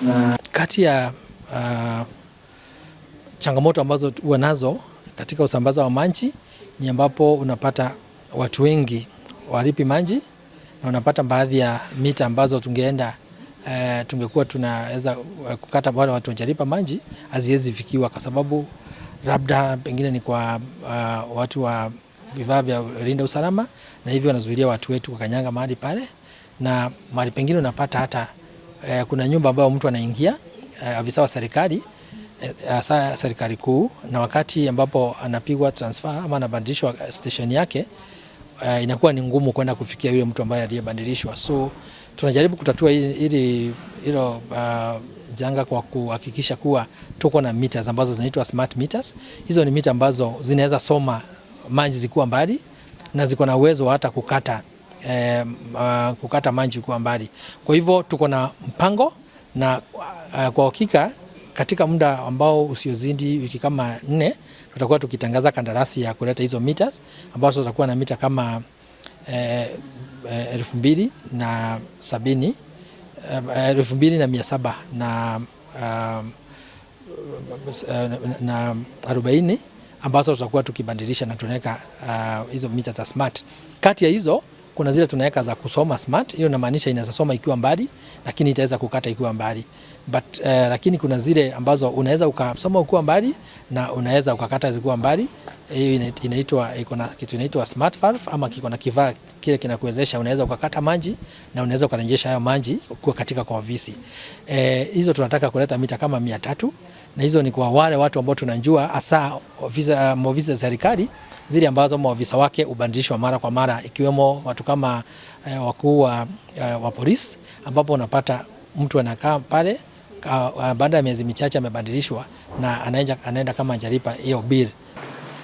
Na Kati ya changamoto ambazo huwa nazo katika usambaza wa maji ni ambapo unapata watu wengi walipi maji na unapata baadhi ya mita ambazo tungeenda tungekuwa tunaweza kukata wale watu wajalipa maji haziwezi fikiwa kwa sababu labda pengine ni kwa watu wa vifaa vya linda usalama, na hivyo wanazuilia watu wetu kukanyanga mahali pale, na mahali pengine unapata hata kuna nyumba ambayo mtu anaingia, afisa wa serikali, hasa serikali kuu, na wakati ambapo anapigwa transfer ama anabadilishwa station yake, inakuwa ni ngumu kwenda kufikia yule mtu ambaye aliyebadilishwa. So tunajaribu kutatua hili hilo janga kwa kuhakikisha kuwa tuko na meters ambazo zinaitwa smart meters. Hizo ni mita ambazo zinaweza soma maji zikiwa mbali na ziko na uwezo hata kukata maji kuwa mbali. Kwa hivyo tuko na mpango na kwa hakika katika muda ambao usiozidi wiki kama 4 tutakuwa tukitangaza kandarasi ya kuleta hizo meters ambazo tutakuwa na mita kama 2070, 2700 na 40 ambazo tutakuwa tukibadilisha na tunaweka hizo mita za smart. Kati ya hizo kuna zile tunaweka za kusoma smart, hiyo inamaanisha inaweza soma ikiwa mbali, lakini itaweza kukata ikiwa mbali. But lakini kuna zile ambazo unaweza ukasoma ukiwa mbali na unaweza ukakata zikiwa mbali. Hiyo inaitwa, iko na kitu inaitwa smart valve ama kiko na kifaa kile kinakuwezesha unaweza ukakata maji na unaweza ukarejesha hayo maji ukiwa katika kwa ofisi. Hizo tunataka kuleta mita kama 300, na hizo ni kwa wale watu ambao tunajua hasa maofisa za serikali zile ambazo maofisa wake hubadilishwa mara kwa mara, ikiwemo watu kama wakuu wa polisi, ambapo unapata mtu anakaa pale, baada ya miezi michache amebadilishwa na anaenda kama hajalipa hiyo bill.